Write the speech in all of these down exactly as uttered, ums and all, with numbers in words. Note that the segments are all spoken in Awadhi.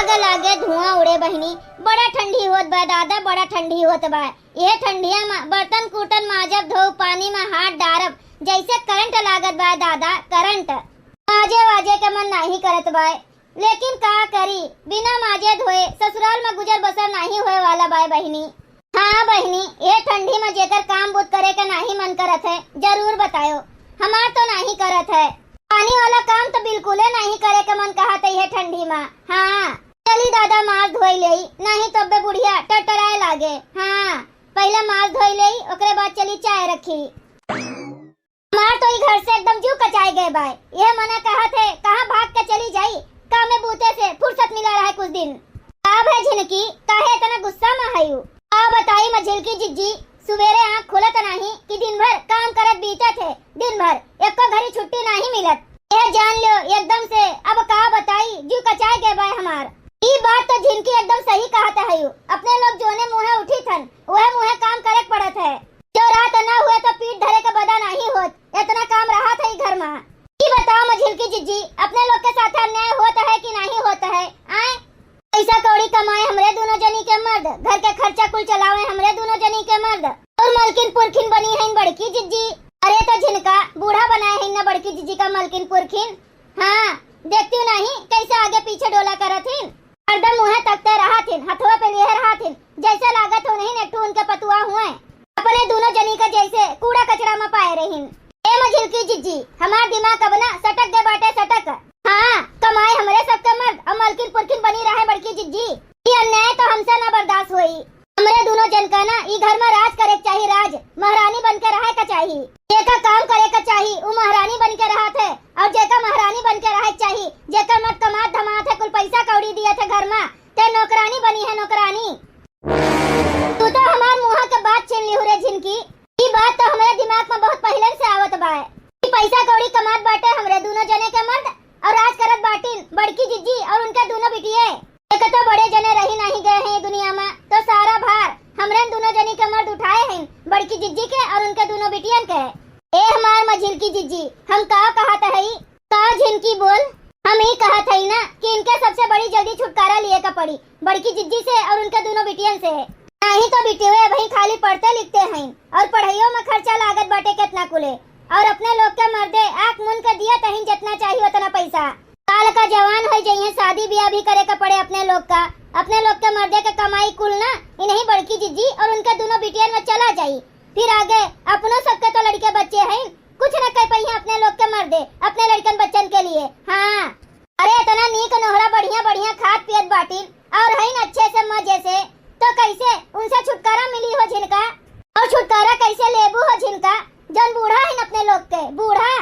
का लागे धुआं उड़े बहिनी, बड़ा ठंडी होत बा दादा, बड़ा ठंडी होत बा। ये ठंडिया मा बर्तन कूटन माजब धोब पानी मा हाथ डारब, जैसे करंट लागत बा दादा, करंट। माजे वाजे के मन नाही करत बा, लेकिन का करी, बिना माजे धोए ससुराल मा गुजर बसर नाही होए वाला बा बहिनी। हाँ बहिनी, ये ठंडी मा जेकर काम बूत करे के नाही मन करत है, जरूर बतायो, हमार तो नाही करत है। पानी वाला काम तो बिल्कुले नाही करे के मन कहत है ये ठंडी मा। हाँ, चली दादा मार धोई लेई, नाही तो अब्बे बुढ़िया टरटराए लागे। हाँ, पहले मार धोई लेई, ओकरे बाद चली चाय रखी। हमार तो ई घर से एकदम जीव कचाए गए बाय। यह मना कहत है, कहाँ भाग के चली जाई, कामे बूते से फुर्सत मिला रहा है कुछ दिन। का भे झिनकी, काहे इतना गुस्सा मा हयू? का बताई मझिलकी जिज्जी, सुबेरे आँख खुलत नाही कि दिन भर काम करत बीतत है, दिन भर एको घड़ी छुट्टी नाही मिलत। यह जान लो एकदम से, अब का बताई, जीव कचाए गए बाय हमार। ई बात तो झिनकी एकदम सही कहत हयू, अपने लोग जोने मुँहे उठी थन, वह मुँहे काम करे के पड़त है। जो रात ना हुए तो पीठ धरे के बदा नाही होत, इतना काम रहत है ई घर मा। ई बताओ मझिलकी जिज्जी, अपने लोग के साथ अन्याय होत है कि नाही होत है? आए, पैसा कौड़ी कमाए हमरे दोनों जनी के मर्द, घर के खर्चा कुल चलावे हमरे दोनों जनी के मर्द, और मलकिन पुरखिन बनी है बड़की जिज्जी। अरे तो झिनका बूढ़ा बनाए है ना बड़की जिज्जी का मलकिन पुरखिन। हाँ, देखती हूँ नाही कैसे आगे पीछे डोला करत हिन। हरदम मुँहे तकते रहत हिन, हथवा पे लिए रहत हिन, जैसे लागत हो नहीं नेठू उनके पतुआ हुए। अपने दोनों जनी का जैसे कूड़ा कचरा मा पाए रहिन। ए मझिलकी जिज्जी, हमार दिमाग अब ना सटक दे बाटे सटक। हाँ, कमाए हमरे सबके मर्द और मलकिन पुरखिन बनी रहे बड़की जिज्जी। ये अन्याय तो हमसे ना बर्दाश्त होई। हमरे दोनों जन का ना ई घर मा राज करे के चाही, राज, महारानी बन के रहे के चाही। जेका काम करे के चाही, उ महारानी बन के रहत है, और जेका महारानी बन के रहे के चाही, जेकर मर्द कमात धमात है, कुल पैसा कौड़ी दियत है घर मा, ते नौकरानी बनी है, नौकरानी। तू तो हमार मुँहा के बात छीन लिहू रे झिनकी। ई बात तो हमरे दिमाग मा बहुत पहिले से आवत बा कि पैसा कौड़ी कमात बाटे हमरे दोनों जने के मर्द, और राज करत बाटिन बड़की जिज्जी और उनके दोनों बिटिये। एक तो बड़े जने रही नाही गए हैं दुनिया मा, तो सारा भार हमरे दोनों जनी के मर्द उठाए हैं, बड़की जिज्जी के और उनके दोनों बिटियन के। ए हमार मझिलकी जिज्जी, हम का कहत हई, का झिनकी बोल? हम ई कहत हई ना कि इनके सबसे बड़ी जल्दी छुटकारा लिए का पड़ी बड़की जिज्जी से और उनके दोनों बिटियन से। नाही तो बिटिये अबहीं खाली पढ़ते लिखते हैं और पढ़ाइयों मा खर्चा लागत बाटे कितना कुले, और अपने लोग के मर्दे आँख मुन के दियत हईन जितना चाही उतना पैसा। काल का जवान होई जइहें, शादी ब्याह भी करे के पड़े अपने लोग का। अपने लोग के मर्दे के कमाई कुल ना इन्हीं बड़की जिज्जी और उनके दोनों बिटियन मा चला जाई। फिर आगे अपनो सबके तो लड़के बच्चे हैं, कुछ न कर पइहें अपने लोग के मर्दे अपने लड़कन बच्चन के लिए। हाँ, अरे इतना नीक नोहरा बढ़िया बढ़िया खात पियत बाटिन और हईन अच्छे से मजे से, तो कैसे उनसे छुटकारा मिली हो झिनका? और छुटकारा कैसे लेबू हो झिनका? जौन बूढ़ा हईन अपने लोग के, बूढ़ा।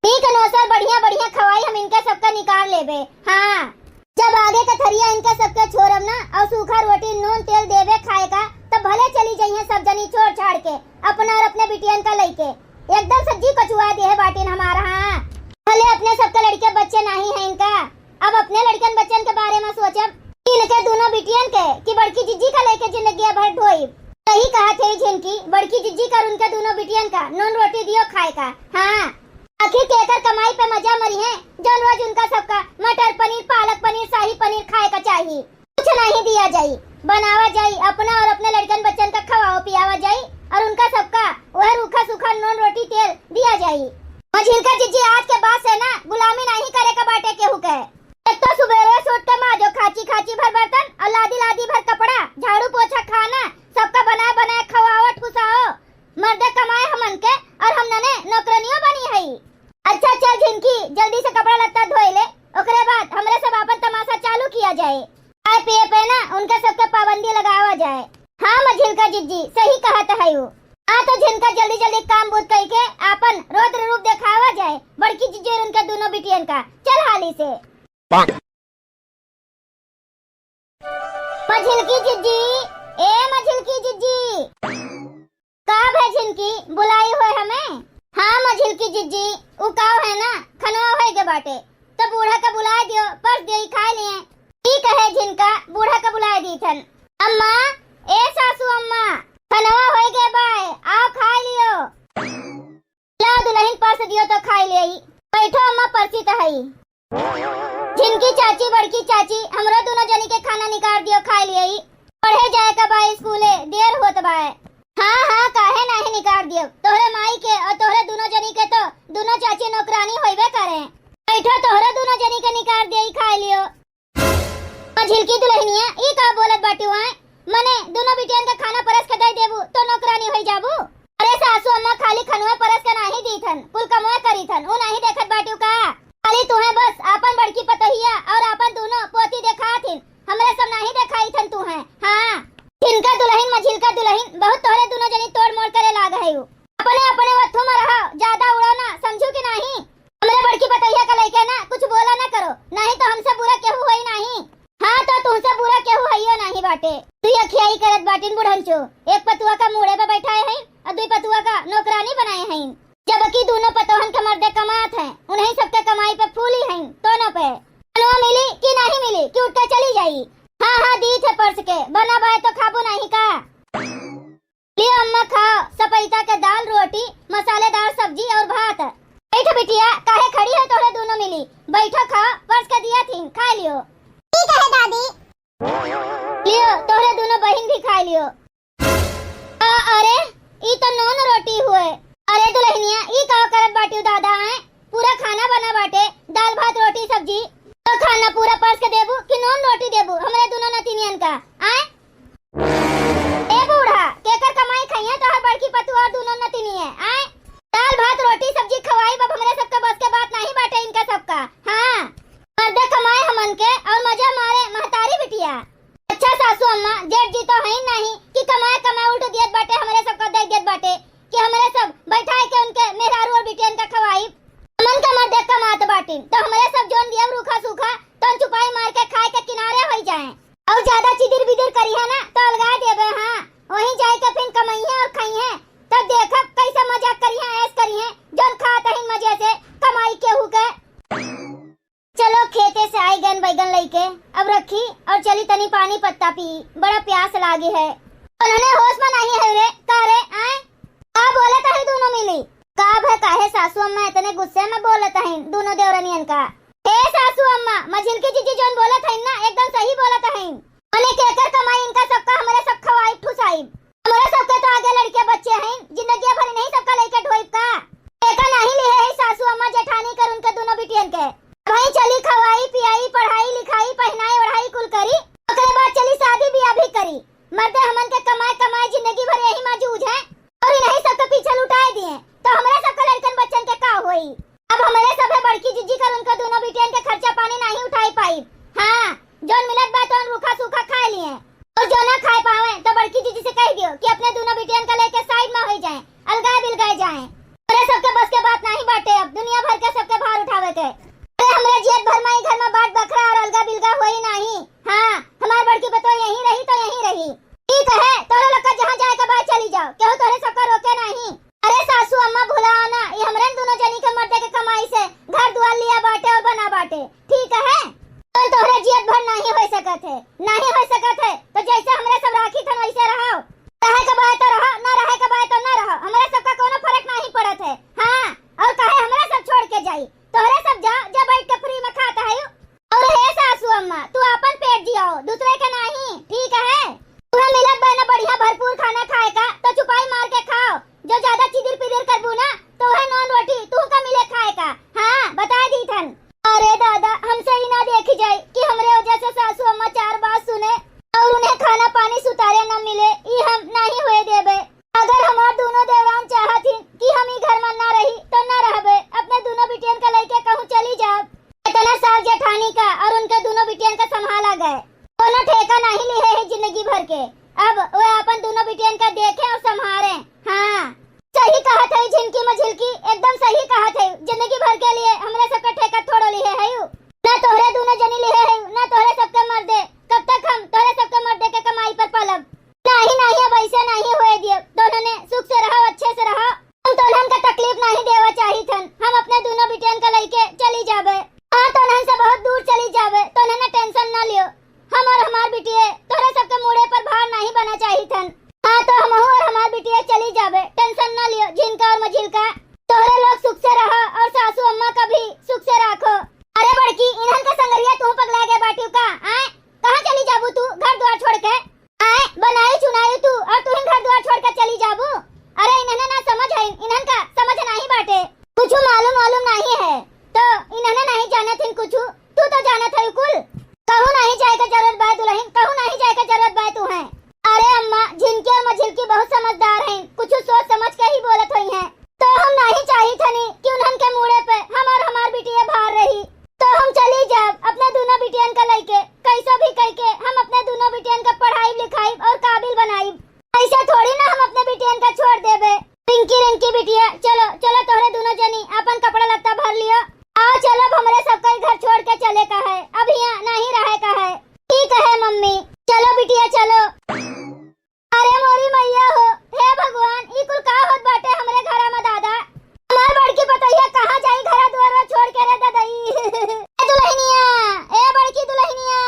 नीक नोसर बढ़िया बढ़िया खवाई हम इनके सबका निकाल लेबे। हाँ, जब आगे के थरिया इनके सबके छोड़ब ना और सूखा रोटी नून तेल देबे खाए का, तब भले चली जइहें सब जनी छोड़ छाड़ के अपना और अपने बिटियन का लइके। एकदम से जी कचुआ देहे बाटिन हमार। हाँ, भले अपने सबके लड़के बच्चे नाही हैं इनका, अब अपने लड़कन बच्चन के बारे मा सोचब कि इनके दोनों बिटियन के कि बड़की जिज्जी का लइके जिंदगी भर ढोइब। सही कहत है झिनकी, बड़की जिज्जी का और उनके दोनों बिटियन का नून रोटी दियो खाए का। हाँ, आखिर केकर कमाई पे मजा मरिहें, जौन रोज उनका सबका मटर पनीर, पालक पनीर, शाही पनीर खाए का चाही। कुछ नाही दिया जाई, बनावा जाई, अपना और अपने लड़कन बच्चन का खवावा पियावा जाई और उनका सबका वह रूखा सूखा नून रोटी तेल दिया जाई। मझिलका जिज्जी, आज के बाद से ना गुलामी नाही करे का बाटे केहू के। एक तो सुबेरे से उठ के माजो खाची खाची भर बर्तन और लादी लादी भर कपड़ा, झाड़ू पोछा, खाना, सबका बनाए बनाए खवाओ ठुसाओ। मर्दे कमाए हमन के और हम नने नौकरनियों बनी हई। अच्छा चल झिनकी, जल्दी से कपड़ा लत्ता धोए ले, ओकरे बाद हमरे सब आपन तमाशा चालू किया जाए। खाए पिए पे ना उनका सबके पाबंदी लगावा जाए। हाँ मझिलका जिज्जी, सही कहत हयू। आ तो झिनका जल्दी जल्दी काम बूत कइके आपन रौद्र रूप देखावा जाए बड़की जिज्जी और उनके दोनों बिटियन का। चल हाली से। मझिलकी जिज्जी, ए मझिलकी जिज्जी। का भे झिनकी, बुलाई होय हमें? हाँ मझिलकी जिज्जी, उ का है ना, खनवा होय गे बाटे, तो बूढ़ा के बुलाए दियो, परस दियो, ई खाए लिए। ठीक है झिनका, बूढ़ा के बुलाए दीथन। अम्मा, ए सासू अम्मा, खनवा होय गे बाय, आओ खाए लियो। लाओ दुलहिन परस दियो तो खाए ले आई। बैठो अम्मा, परसी तो हई। झिनकी चाची, चाची, बड़की चाची, हमरो दुनो जनी के खाना निकार दियो, खाइ लियई। पढ़े जाए का बा स्कूले, देर होत बाए। हाँ, हाँ, काहे नाहीं निकार दियो? तोहरे माई के और तोहरे दुनो जनी के तो दुनो चाची नौकरानी होइबे करे। बैठो, तोहरे दुनो जनी के निकार दियई, खाइ लियो। मझिलकी दुलहिनिया, ई का बोलत बाटिउ आए? मने दुनो बिटियन के खाना परस के दइ देबू तो नौकरानी होइ जाबू? अरे सासू अम्मा, खाली खनुए परस के नाहीं दीथन, कुल कमुए करीथन, ऊ नाहीं देखत बाटिउ का? खाली तुहें बस आपन बड़की पतोहिया और आपन दुनो पोती देखाथिन, हमरे सब नाहीं देखाइथन तुहें। हाँ, झिनका दुलहिन, मझिलका दुलहिन, बहुत तोहरे दुनो जनी तोड़ मोड़ करे लाग हइउ। अपने अपने वथू में रहो, ज्यादा उड़ो ना, समझू कि नाहीं? हमरे बड़की पतोहिया का लइके ना कुछ बोला ना करो, नाहीं तो हमसे बुरा केहू होई नाहीं। हाँ, तो तुमसे बुरा केहू हइयो नाहीं बाटे। दुइ अखियाई करत बाटिन बुढ़नचो, एक पतुआ का मूड़े पे बैठाए हइन और दुइ पतुआ का नौकरानी बनाए हइन, जबकि दुनो पतोहन के मर्दे कमात हैं, उन्हीं सबके कमाई पे फूली हइन, दोनों पे। खनवा मिली कि नाहीं मिली कि उठ के चली जाई? हाँ, हाँ, दीथे परस के, बना बाय तो खाबू नाहीं का? लियो अम्मा खाओ, सपैता के दाल, रोटी, मसालेदार सब्जी और भात। बैठ बिटिया, काहे खड़ी हो, तोहरे दुनो मिली। बैठो, खाओ, परस के दिया थी, खाइ लियो। ठीक है दादी। लियो, तोहरे दुनो बहिन भी खाइ लियो। आ, अरे, ई तो नॉन रोटी हुए। अरे दुलहिनिया, ई का करत बाटिउ दादा, आए? पूरा खाना बना बाटे, दाल, भात, रोटी, सब्जी। तो खाना पूरा परस के देबू कि नॉन रोटी देबू हमरे दुनो नतिनियन का, आए? ए बूढ़ा, केकर कमाई खइहें तोहर बड़की पतोह और दुनो नतिनिये, आए? दाल, भात, रोटी, सब्जी खवाई, अब हमरे सबके बस के बात नाहीं बाटे इनका सबका। हाँ, मर्दे कमाए हमन के और मजा मारे महतारी बिटिया। अच्छा सासू अम्मा, जेठ जी तो हइन नाहीं कि कमाए कमाए उल्ट दियत बाटे, हमरे सबका दइ दियत बाटे कि हमरे सब बैठाए के उनके मेहरारू और बिटियन का खवाई। हमन का मर्दे कमात बाटिन, तो हमरे सब जौन दियब रूखा सूखा, तौन चुपाई मार के खाए के किनारे होइ जाए। और ज्यादा चिदिर बिदिर करिहे ना, तो अलगाए देबे, हाँ। वहीं जाए के फिर कमइहे और खइहे, तब देखब कैसे मजाक करिहे, ऐश करिहे, जौन खात हइन मजे से, कमाई केहू के। चलो, खेते से आई गन बैगन लइके, अब रखी और चली तनी पानी पत्ता पी, बड़ा प्यास लागी है। उन्होंने होश में नाहीं है रे, का रे, आए? का बोलत है दुनो मिली? का भय, काहे सासू अम्मा इतने गुस्से में बोलत हैं दुनो देवरनियन का? हे सासू अम्मा, मझिलकी जीजी जौन बोलत हैं ना, एकदम सही बोलत हैं। मने केकर कमाई इनका सबका हमरे सब खवाई ठुसाई। हमरे सबके तो आगे लड़के बच्चे हैं, जिंदगी भर इन्हीं सबका लेके ढोइब का? एका नाहीं लिहे है सासू अम्मा जेठानी कर उनके दुनो बिटियन के। भाई चली खवाई, पियाई, पढ़ाई, लिखाई, पहनाई, ओढ़ाई कुल करी, ओकरे बाद चली शादी बियाह भी करी। मर्दे हमन के कमाए कमाए जिंदगी भर यही मा जूझे और इन्हीं सबके पीछे लुटाए दिए, तो हमरे सबके लड़कन बच्चन के का होई? अब हमरे सब है बड़की जीजी कर उनके दुनो बिटियन के खर्चा पानी नाहीं उठाई पाई। हाँ, जौन मिलत बा तौन रूखा सूखा खाए लिए, और जो ना खाए पावे तो बड़की जीजी से कह दियो कि अपने दुनो बिटियन का लेके साइड में हो जाए, अलगाए बिलगाए जाए। तोरे सबके बस के बात नाहीं बाटे, अब दुनिया भर के सबके भार उठावे के। अरे हमरे जियत भर में ई घर में बाट बखरा और अलगा बिलगा होई नाहीं। हाँ, हमार बड़की पतोह यहीं रही तो यहीं रही। ठीक है, तोरे लोग का जहाँ जाए के बा चली जाओ, केहू तोरे सबका रोके नाहीं। अरे सासू अम्मा भुला ना, ये हमरे दुनो जनी के मर्दे के कमाई से घर दुआर लिया बाटे और बना बाटे। ठीक है, तो तोहरे जियत भर नाहीं हो सकत है, नाहीं हो सकत है। तो जैसे हमरे सब राखी थन वैसे रहो, रहे के बाय तो रहो, ना रहे के बाय तो ना रहो, हमरे सबका कोनो फर्क नाहीं पड़त है। हाँ, और काहे हमरे सब छोड़ के जाई? तोहरे सब जा, जा बैठ के फ्री में खात है। और हे सासू अम्मा, तू आपन पेट जियाओ, दूसरे के नाहीं, ठीक है? तुहे मिलत बा ना बढ़िया भरपूर खाना खाए का, तो चुपाई मार के खाओ। जो ज्यादा चिदिर पिदिर करबू ना, तो वह नॉन रोटी तू का मिले खाए का। हाँ, बता दी थन। अरे दादा, हमसे ही ना देखी जाए कि हमरे वजह से सासू अम्मा चार बात सुने और उन्हें खाना पानी सुतारे न मिले, ई हम नाहीं होए देबे। अगर हमार दुनो देवरान चाहत हिन कि हम ई घर में ना रही, तो ना रहबे, अपने दुनो बिटियन का लइके कहूँ चली जाब। इतना साल जेठानी का और उनके दुनो बिटियन का संभाला गए, कोनो ठेका नाहीं लिहे है जिंदगी भर के। अब वे अपन दुनो बिटियन का देखे और संभारे। हाँ, सही कहत है झिनकी मझिलकी, एकदम सही कहत है। जिंदगी भर के लिए हमरे सबका ठेका थोड़ो लिहे है। ना तोहरे दुनो जनी लिहे है, ना तोहरे सबके मर्दे। कब तक हम तोहरे सबके मर्दे के कमाई पर पलब? नाहीं, नाहीं, अब ऐसे नाहीं होए दिए। दोनों ने सुख से रहो, अच्छे से रहो। हम तोहन का तकलीफ नाहीं देवा चाहित हन। हम अपने दुनो बिटियन का लइके चली जाबे। हाँ, तोहन से बहुत दूर चली जाबे। तोहन टेंशन ना लियो। हम और हमार बिटिये तोहरे सबके मूड़े पर भार नाहीं बना चाहित हन। हाँ, तो हमहू और हमार बिटिये चली जाबे। टेंशन ना लियो, झिनका और मझिलका। तोहरे लोग सुख से रहो और सासू अम्मा का भी सुख से राखो। अरे बड़की, इन्हन का संगरिया तू पगला गए बाटिउ का? आए, कहाँ चली जाबू तू घर द्वार छोड़ के? आए, बनाई चुनाई तू और तू ही घर द्वार छोड़ के चली जाबू? अरे इन्हन ना समझ है, इन्हन का समझ नहीं बाटे, कुछ मालूम मालूम नहीं है, तो इन्हन नहीं जानत हिन कुछ, तू तो जानत है कुल। कहूँ नहीं जाए के जरूरत बाय दुल्हन, कहूँ नहीं जाए के जरूरत बाय तू है। अरे अम्मा, झिनकी और मझिलकी बहुत समझदार हैं, कुछ सोच समझ के ही बोलत होइहैं। तो हम नहीं चाहित हनी कि उन्हन के मूड़े पे हमार, हमार बिटिया भार रही। तो हम चली जाब अपने दोनों बिटियन का लइके, कैसो भी कइके हम अपने दोनों बिटियन का पढ़ाई लिखाई और काबिल बनाई। ऐसे थोड़ी ना हम अपने बिटियन का छोड़ देबे। पिंकी रिंकी बिटिया, चलो, चलो तोहरे दोनों जनी अपन कपड़ा लत्ता भर लियो। आओ चलो, अब हमरे सबका ही घर छोड़ के चले का है, अब यहाँ नहीं रहे का है। ठीक है मम्मी, चलो बिटिया चलो। अरे मोरी मैया हो, हे भगवान, ई कुल का होत बाटे हमरे घरा में दादा? हमार बड़की पतोहिया कहाँ जाई घरा दुआरवा छोड़ के रे ददई? ए दुल्हनिया, ए बड़की दुल्हनिया।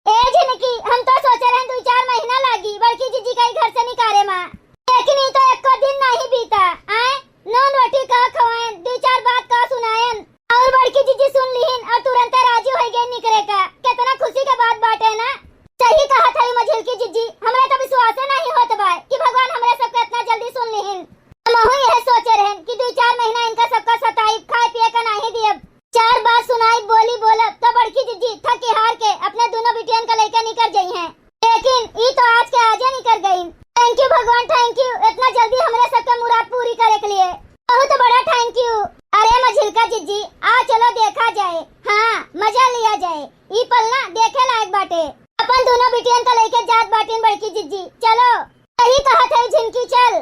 ए झिनकी, हम तो सोचे रहन दुई चार महीना लागी बड़की जिज्जी का ई घर से निकारे मा, लेकिन ई तो एको दिन नहीं बीता। आए, नून रोटी का खवाएन, दुई चार बात का सुनाएन, और बड़की जिज्जी सुन लिहिन और तुरंते राजी हो गए निकरे का। कितना खुशी के बात बाटे ना। सही कहत है मझिलकी जिज्जी, हमरा तो विश्वासे नहीं होत बा कि भगवान हमरा सबके इतना जल्दी सुन लिहिन। हमहू यह सोचे रहन कि दुई चार महीना इनका सबका सताई, खाए पिए का नहीं दियब, चार बात सुनाई, बोली बोलब, तो बड़की जिज्जी थकी हार के अपने दोनों बिटियन का लेके निकर जइहैं। लेकिन ई तो आज के आजे निकर गईन। Thank you भगवान, thank you, इतना जल्दी हमरे सबके मुराद पूरी करे के लिए बहुत बड़ा thank you। अरे मझिलका जिज्जी, आ चलो देखा जाए, हाँ मजा लिया जाए, ई पल ना देखे लायक बाटे। अपन दोनों बिटियन का लेके जात बाटिन बड़की जिज्जी, चलो। सही कहत है झिनकी, चल।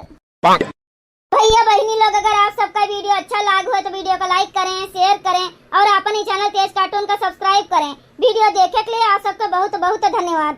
भैया बहिनी लोग, अगर आप सबका video अच्छा लाग हो तो video को like करें, share करें और अपन ही channel तेज cartoon का subscribe करें। Video देखे के लिए आप सबका बहुत बहुत धन्यवाद।